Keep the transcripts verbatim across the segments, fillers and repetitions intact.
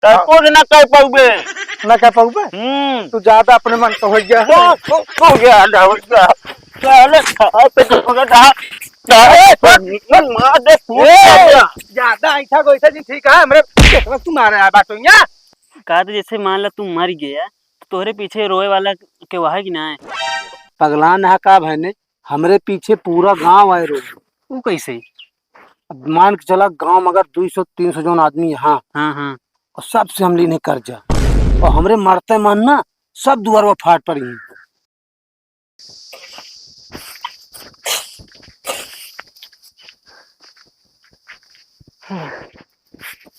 तो हाँ। कुछ ना कह पउबे। ना कह पउबे? हम्म। तू ज्यादा अपने मन का हो गया है। तू, तू, तू ज्यादा हो गया। पहले खाए पे तो थोड़ा सा, अरे, तो निकल मार दे, तू ए, ज्यादा। ज्यादा ऐसा को ऐसा जी ठीक है, हमरे पेटवा तू मारे आ बाटो यहाँ। कहा तो जैसे मान ला तू मर गया, तो तोहरे पीछे रोए वाला के वहा कि ना है? पगला ना का भैने, हमरे पीछे पूरा गांव आए रोए। वो कैसे? अब मान के चला, गांव में अगर दुई सौ तीन सौ जौन आदमी है, हाँ। हाँ, हाँ। और सबसे हम लीने कर्जा, और हमरे मरते मन ना सब दुआरवा फाट पड़ी हैं।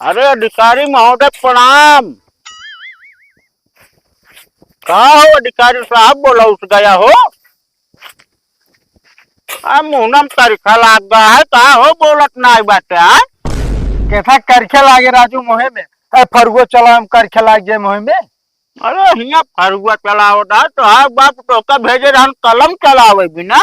अरे अधिकारी महोदय प्रणाम। का हो अधिकारी साहब, बोला उठ गया हो? आ, मुहनम करिखा लाग गया है, का हो बोलत नाई बाटे, आ? कैसा करिखा लागे राजू मोहे में? ए, फरुओ चला हम करिखा लाग जाए मोहे में। अरे हियाँ फरुआ चलावत है, तो हाँ बाप तोका भेजे रहन कलम चलावे बिना।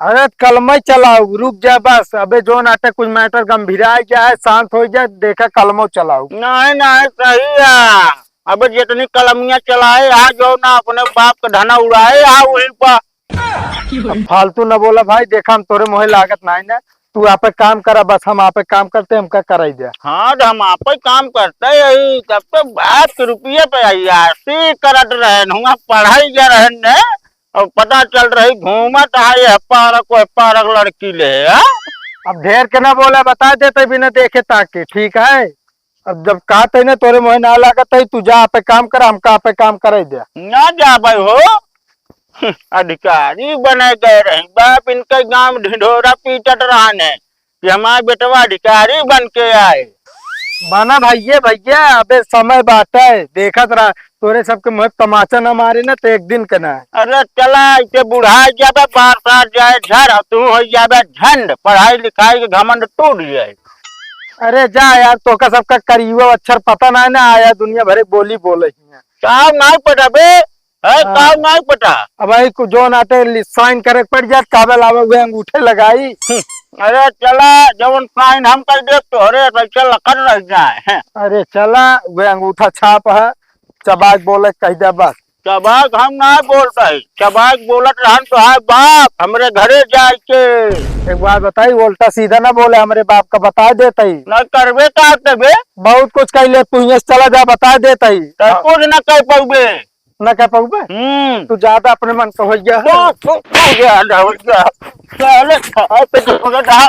अरे कलम ही चलाओ, रुक जा बस, अबे जो नाटक कुछ मैटर गंभीरा आ गया है, शांत हो जाए, देखा कलमो चलाओ। नहीं, नहीं, सही है। अबे जितनी कलमियाँ चलाए, आ जो ना अपने बाप का धना उड़ाए, आ वहीं पर। अब फालतू न बोला भाई, देखा हम तोरे मोहे लागत नाई ना, तू आपे काम करा, बस हम आपे काम करते, हमका कराई दे। हाँ, तो हम आपे काम करते यही, तब तो बाप के रुपये पे आई आरती करत रहन, हुआ पढ़ाई जा रहन ने, और पता चल रही घूमत है ये पारक, वो पारक लड़की ले, हाँ? अब ढेर के ना बोला, बता देते बिना देखे ताके, ठीक है? अब जब कहत है ना तोरे मोहे ना लागत है, तू जा आपे काम कर, हमका आपे काम करे दे। ना जाबे हो। अधिकारी बने गए रही, बाप इनके गांव ढिढोरा पीटत रहन है कि हमार बेटवा अधिकारी बन के आए। बना भैये भैया, अबे समय बाटे, देखत रहा, तोरे सबके मोहे तमाचा ना मारे ना तो एक दिन के ना है। अरे चला, इसे बुढ़ा जाबे, बार सार जाए झर, और तू हो जाबे झंड, पढ़ाई लिखाई के घमंड टूट जाए। अरे जा यार, तोका सबका करियो अक्षर पता ना है ना, आया दुनिया भरे बोली बोले ही है। का नाई पटा बे? है, हाँ। का नाई पटा? अब भाई को जो नाटे लि-, साइन करे के पड़ जात, काबे लावे हुए अंगूठे लगाई। हम्म। अरे चला, जवन साइन हम कर दे, तोहरे पैसा लखन रह जाए। अरे चला, वह अंगूठा छाप है, चबाक बोले कह दे बस। चबाक हम ना बोलते, चबाक बोलत रहन तो है बाप, हमरे घरे जाए के। एक बात बताई, उल्टा सीधा ना बोले, हमरे बाप का बता देते ही। ना करबे का तबे? बहुत कुछ कह ले, तू यहाँ से चला जा, बता देते ही। तो कुछ ना कह पउबे। ना कह पउबे? हम्म। तू ज्यादा अपने मन का हो गया है। तू, तू, तू ज्यादा हो गया। पहले खाए पे तो थोड़ा सा,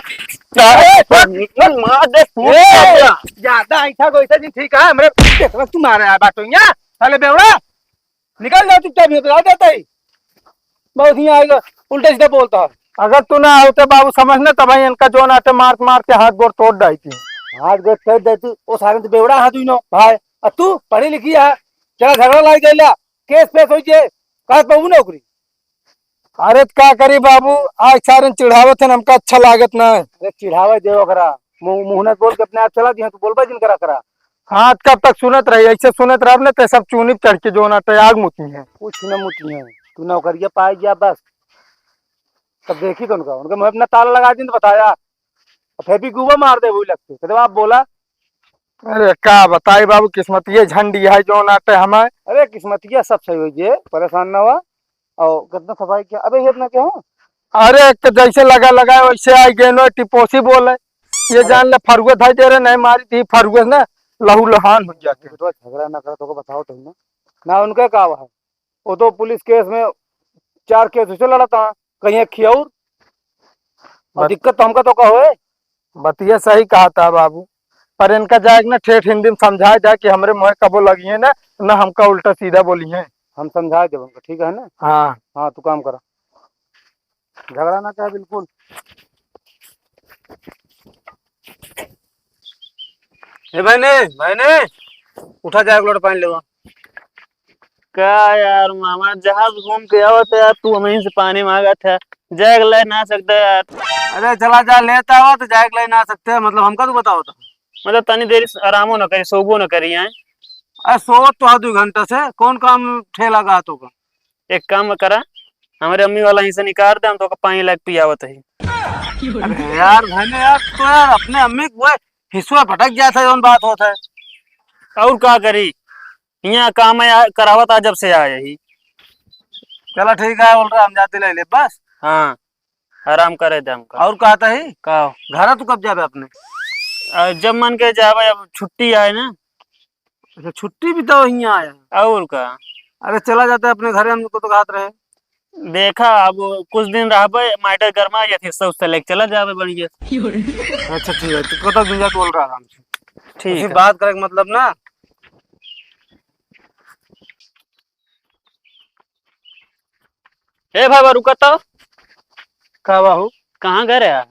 पहले तो निकल मार दे, तू ए, ज्यादा। ज्यादा ऐसा को ऐसा जी ठीक है, हमरे पेटवा तू मारे आ बाटो यहाँ। साले बेवड़ा, निकल जा चुपचाप, यहाँ से आ जाता ही। बहुत ही आएगा, उल्टा सीधा बोलता है। अगर तू ना होते बाबू समझ ना, तब इनका जो नाटे मार मार के हाथ गोड़ तोड़ डालती। हाथ गोड़ तोड़ देती, वो सारे तो बेवड़ा हाथ हुई नो भाई। और तू पढ़ी लिखी है, चला झगड़ा लाग गइला, केस पेश होइ जे, काहे पाऊ नौकरी? अरे त का करी बाबू, आज सारे चिढ़ावत हन, हमका अच्छा लागत ना है। अरे चिढ़ावे दे ओकरा, मुंह, मुंह न बोल के अपने आप चला दिया, तू बोलबे जिन करा करा। हाँ, त कब तक सुनत रही, ऐसे सुनत रहब ना, ते सब चूनी पे चढ़ के जो ना ते आग मुती है। कुछ न मुती है, तू नौकरिया पाए गया बस, तब देखी तो उनका, उनका मुंह अपना ताला लगा दिन तो बताया, अब फेंकी गुबा मार दे वही लगते, कहते आप बोला। अरे का बताई बाबू, किस्मतिये झंडी है जो नाटे हमें। अरे किस्मतिया सब सही हो जे, परेशान ना हुआ। और कितना सफाई किया, अबे ये इतना क्या है? अरे एक तो जैसे लगा लगा वैसे आई गए नो टिपोसी बोले, ये अरे। जान ले फरुआ धाई दे रहे, नहीं मारी थी फरुआ ना, लहू लहान हो जाते। बेटवा झगड़ा ना करे तो को बताओ तो ना, ना उनका का है, वो तो पुलिस केस में चार केस उसे लड़ा था, कहीं एक खियाउर। और बत-, दिक्कत तो हमका तो का होए। बतिया सही कहा था बाबू, पर इनका जाए के ना ठेठ हिंदी में समझाए जाए कि हमरे मुँहे कबो लगी है ना, ना हमका उल्टा सीधा बोली है। हम समझाए देब उनका, ठीक है ना? हाँ। हाँ, तू काम करा, झगड़ा ना कर बिल्कुल। ए बहने, बहने, उठा जाए एक लोटा पानी लेवा। का यार मामा, जहाज घूम के आवत है यार, तू हमहीं से पानी मांगत है, जाए के ले ना सकते यार। अरे चला जा, लेता हो तो जाए के ले ना सकते, मतलब हमका तू बताओ तो। मतलब तनी देर आरामो न करी, सोबो न करी, हैं? अरे सोवत तो है दो घंटा से, कौन काम ठेला का तो का? एक काम करा, हमरे अम्मी वाला हिस्सा निकाल दे, हम तो पानी लाके पियावत है। अरे यार बहने यार, तो यार अपने अम्मी को हिस्सा भटक जाता है, जौन बात होता है। और का करी, यहाँ काम है, करावत आ जब से आए ही। चला ठीक है, बोल रहा हम जाते ले ले बस। हाँ, आराम करे दे हमका। और कहता ही का? घर तू कब जाबे अपने? आ, जब मन के जाबे, अब छुट्टी आए ना। अच्छा, छुट्टी भी तो हियाँ आया। और का? अरे चला जाता है अपने घरे, हमको तो कहत रहे। देखा, अब कुछ दिन रहबे, मैटर गरमा जात, हिस्सा उस्सा लेके चला जाबे बढ़िया। अच्छा ठीक है, तू कतौ दिन जा, बोल रहा आराम से। ठीक उसी है। बात करे के मतलब ना। ए बाबा, रुका तो। का बाबू? कहाँ गए रहे?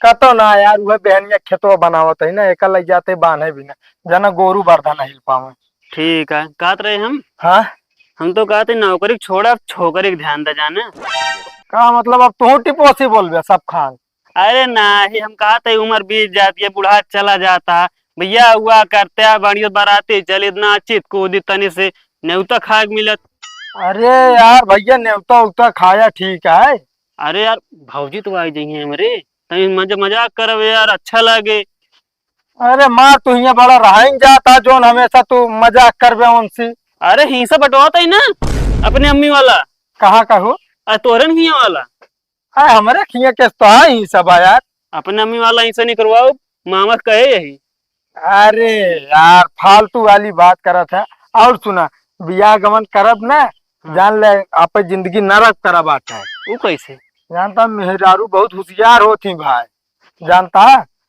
कतो ना यार, उहे बहनिया खेतवा बनावत है ना, एका लग जाते बांधे भी ना, जना गोरू बरधा नहीं पावे। ठीक है, कहत रहे हम। हाँ? हम तो कहते नौकरी छोड़ा, छोकरी के ध्यान दे जाने। का मतलब, अब तू टिपोसी बोलबे सब खान? अरे नाही, हम कहते उम्र बीत जाती है, बूढ़ा चला जाता है, भैया हुआ करते हैं, बढ़िया बराती चली, नाचित कूदी तनी से, नेवता खाए के मिलत। अरे यार भैया, नेवता उवता खाया ठीक है। अरे यार, भौजी तो आई जाइए हमरे, तनी मजा, मजाक करब यार, अच्छा लागे। अरे मार, तू हियां बड़ा रहाइन जाता, जोन हमेशा तू मजाक करबे उनसे। अरे हिस्सा बंटवाता ही ना, अपने अम्मी वाला। कहाँ का हो? अरे तोहरे न हियां वाला। अरे हमरे खिया के तो है ही सब यार। अपने अम्मी वाला हिस्सा नहीं करवाओ, मामा कहे यही। अरे यार, फालतू वाली बात करत है। और सुना, बियाह गमन करब ना, हाँ। जान ले, आपे जिंदगी नरक करब बाटे। वो कैसे? जानता, मेहरारू बहुत होशियार होती भाई, जानता।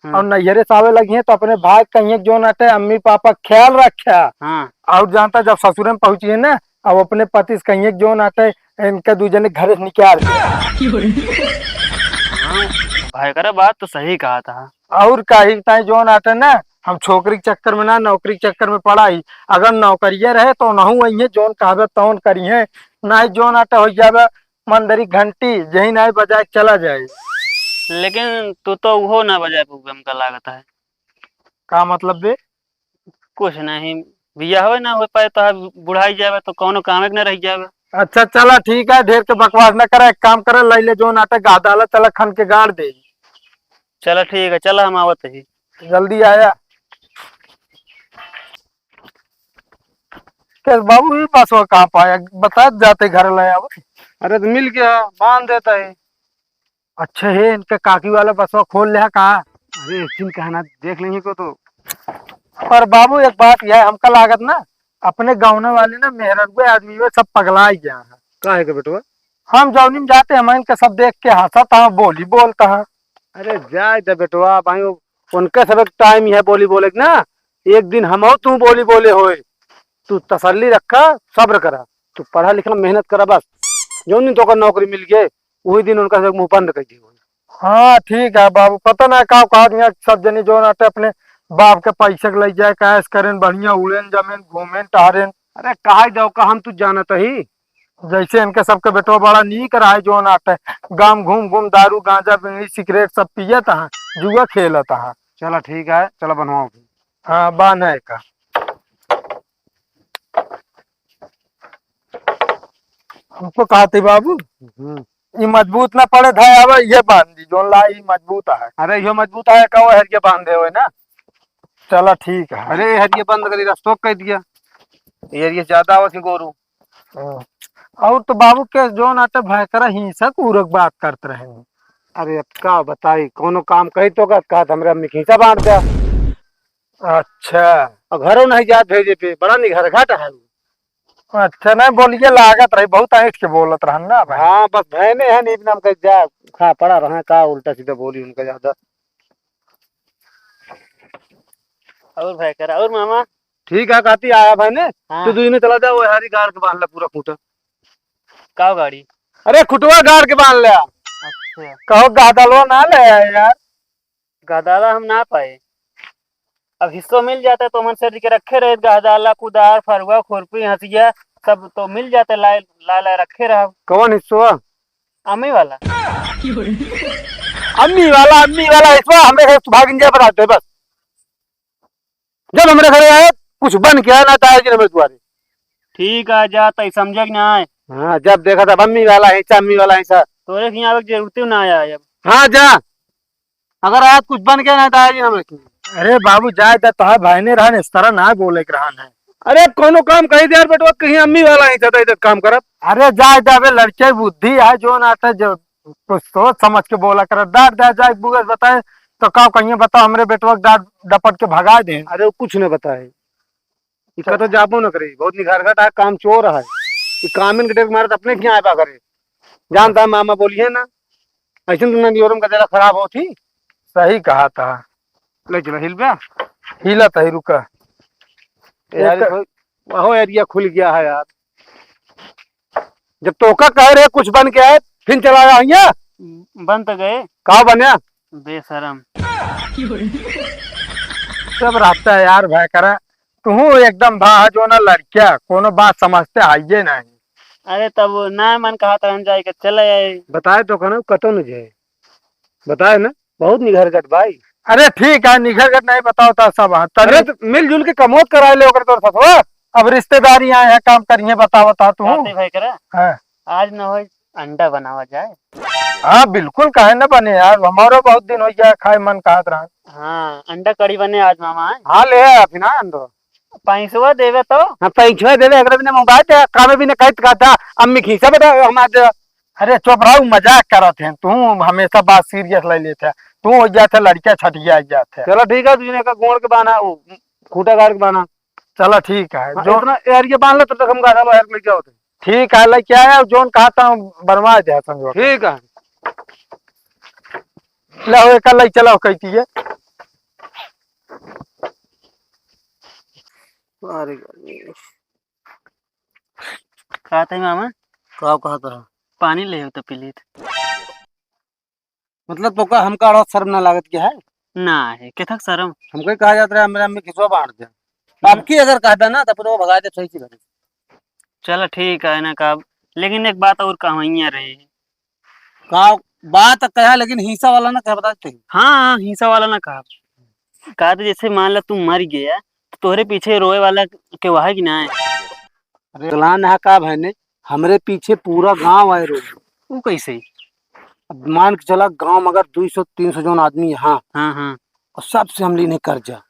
हाँ। और नैहरे से आवे लगी है तो अपने भाई कहिए, जोन आटे अम्मी पापा ख्याल रख्या। हाँ। और जानता, जब ससुरे में पहुंची है ना, अब अपने पति से कहिए, जोन आटे इनके दू जने घरे से निकाल दिया। हाँ, भाई करा बात तो सही कहा था। और काहे ताई जोन आटे ना, हम छोकरी के चक्कर में ना, नौकरी के चक्कर में पड़ा ही। अगर नौकरिया रहे तो नहू वही जोन कहबे तौन करी है, ना जोन आटे हो जावे मंदरी घंटी, जही ना बजाए चला जाए। लेकिन तू तो उहो ना बजाए पउबे, हमका लागत है। का मतलब बे? कुछ नहीं, बियाह होए ना हो पाए तो बुढ़ाई जावे तो कौनो कामे के ना रह जावे। अच्छा चला ठीक है, ढेर के बकवास ना करे, एक काम करे, लई ले जोन आटे गादाला चला खन के गाड़ दे। चला ठीक है, चला हम आवत ही। जल्दी आया। के बाबू, ये बसवा कहाँ पाया? बता जाते घर ले आवे। अरे तो मिल गया, बांध देता है। अच्छा है, इनके काकी वाला बसवा खोल ले का? अरे एक दिन कहना देख लेंगे को तो। पर बाबू एक बात यह है, हमका लागत ना अपने गाँव वाले ना मेहररुए आदमी में सब पगला गया है। काहे के बेटवा? हम जौनी में जाते हैं, हम इनके सब देख के हंसत हैं, बोली बोलता है। अरे जाए दे बेटवा, भाई उनके सब एक टाइम यह बोली बोले के ना, एक दिन हम तू बोली बोले होए। तू तसल्ली रखा, सब्र करा, तू पढ़ा लिखा, मेहनत करा बस। जौन दिन तोका नौकरी मिल गए, वही दिन उनका सब मुंह बंद कर दिए। हाँ ठीक है बाबू, पता ना का कहा दिया, सब जनी जौन आटे अपने बाप के पैसे के ले जाए, कैश करें, बढ़िया उड़ेन जमेन, घूमेन टहरेन। अरे कहा जाओ का, हम तू जानत ही। जैसे इनके सबके बेटवा बड़ा नीक रहा है, जौन आटे गांव घूम घूम दारू गांजा बीड़ी सिगरेट सब पियत है, जुआ खेलत है। चला ठीक है, चला बनवाओ। हाँ बांध है का। हमको कहते बाबू, हम्म। ये मजबूत ना पड़े था, अब ये बांध दी, जोन ला ये मजबूत है। अरे यो मजबूत है, का वो हरिये बांधे हुए ना। चला ठीक है। अरे हरिये बंद करी, रस्तो कह दिया। ये हरिये ज्यादा आवत है गोरू। हाँ। और तो बाबू के जोन आटे भयंकर हिंसक उरक बात करत रहे। अरे अब का बताई, कोनो काम कही तो का, कहा हमरे अम्मी के हिस्सा बांट दे। अच्छा। और घरों नहीं जात भेजे पे, बड़ा निघर घाट है। अच्छा, नहीं बोलिए, लागत रही, बहुत ऐंठ के बोलत रहन ना भाई। हाँ, बस भय में है, नीब नाम का जा खा पड़ा रहा, का उल्टा सीधा बोली उनका ज्यादा। और भाई करा, और मामा? ठीक है, कहती आया भाई ने, हाँ। तू दूने चला जा, वो हरी गाड़ के बांध ला पूरा खूंटा। का गाड़ी? अरे, खुटवा गाड़ के बांध ले। अच्छा। कहो, गादलवा ना ले आए यार। गदाला हम ना पाए। अब हिस्सो मिल जाता तो मन से के रखे रहे, गदाला, कुदार, फरुआ, खुरपी, हंसिया, सब तो मिल जाते, लाए, लाए, लाए रखे रहा। कौन हिस्सो? अम्मी वाला। अम्मी वाला, अम्मी वाला हिस्सा हमरे घर से भागिन जाए, बताते बस। जब हमरे घरे आए, कुछ बन के आए ना, तो आए जी हमरे दुआरे। ठीक है, जा, तई समझे कि ना आए। हाँ, जब देखा था अम्मी वाला हिस्सा, अम्मी वाला हिस्सा। तोरे के यहाँ आवे के जरूरत ही ना आया है अब। हाँ, जा। अगर आज कुछ बन गया ना, तो आज ही हम रखेंगे। अरे बाबू, जाए दा, तोहार भाई ने रहन, इस तरह ना बोले के रहन है। अरे, कोनो काम कही दे यार बेटवा, कहीं अम्मी वाला ही था, इधर काम करत। अरे, जाए दा, अबे लड़के बुद्धि है, जो ना आता, जो कुछ सोच समझ के बोला कर, डांट दे जाए, बुगस बताए, तो का कहिए, बताओ, हमरे बेटवा के डांट डपट के भगा दे। अरे, वो कुछ न बताए, इका तो जाबो न करे, बहुत निघारघट है, काम चोर है। ये कामिन के डेग मारत अपने क्या आए बा करे। जानता है मामा बोलिए ना, ऐसे तो ना नियोरम का जरा खराब होती। सही कहा था। ले चलो, हिल बे। हिला था, रुका। यार, एक कोई, वहो एरिया खुल गया है यार। जब तोका कह रहे कुछ बन के आए, फिर चला आया हियाँ। बन तो गए। का बने? बेशरम। सब रहता है यार, भाई करा। तू एकदम भा जो ना लड़किया, कोनो बात समझते आइए नहीं। अरे तब ना मन कहा तरह जाए के चले आए। बताए तो कहना कतो न जाए। बताए ना, बहुत निघरगट भाई। अरे ठीक है, निघरगट नहीं बताओ ता सब, हाँ, तनी अरे तो मिलजुल के कमोत कराए ले ओकर तोर ससुर। अब रिश्तेदारी आए हैं, काम करिए, बताओ ता तू। बात है भाई करा। हाँ। आज न होई, अंडा बनावा जाए। हाँ, बिल्कुल, काहे न बने यार, हमारो बहुत दिन हो गया, खाए मन कहत रहा। हाँ, अंडा कड़ी बने आज मामा, हैं? हाँ, ले आया फिर ना अंडो। पैसवा देवे तो? हाँ, पैसवा देवे, एकरे बिना मोबाइल ते, कामे बिना कहत कहता, अम्मी खीसा बता, हम आज अरे चुप रहो, मजाक करत हैं, तू हमेशा बात सीरियस ले लेते हैं, तू हो जाते लड़का छटिया जाते हैं। चलो ठीक है, तुझे का गोड़ के बाना, वो खूटा गाड़ के बाना। चलो ठीक है, हाँ, जो इतना एरिया बांध लो, तब तक हम गाढ़ा बाहर लेके आओ। ठीक है, लेके आया, जोन कहा था बनवा दे समझो। ठीक है। लो, एक ले चलो कहती है। अरे गर्मी। का था मामा? का कहत रहा? पानी ले हो तो पी लीत। मतलब तोका हमका अड़ा शर्म ना लागत के है? ना है, केथक शर्म? हमको ही कहा जात रहा, मेरा अम्मी खिसवा बांट दे। हम्म। अब की अगर कहबे ना, तो फिर वो भगा दे सही से घरे। चलो ठीक है ना, का, लेकिन एक बात और कहवैया रही। का बात कहा, लेकिन हिंसा वाला ना कहा, बता देते। हाँ, हाँ, हिंसा वाला ना कहा। कहा तो जैसे मान ला तू मर गया, तो तोहरे पीछे रोए वाला के वहा कि ना है? अरे गलान है का भाई ने, हमरे पीछे पूरा गांव आए रोए। वो कैसे? अब मान के चला, गांव में अगर दो सौ तीन सौ जौन आदमी है, हाँ। हाँ, हाँ। और सबसे हम लीने कर्जा,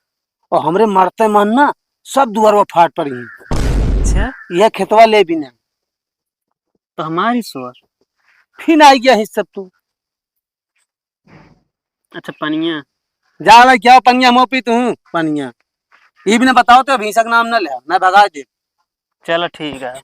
और हमरे मरते मन ना सब दुआरवा फाट पड़ी। अच्छा। यह खेतवा ले भी ना। तो हमारी सुअर। फिर आई गया हिस्सा तू। अच्छा, पनिया। जा भाई, क्या पनिया, मुँह पी तू, पनिया। ये भी ना बताओ तो भैंसा के नाम ना ले, ना भगा दे। चलो ठीक है।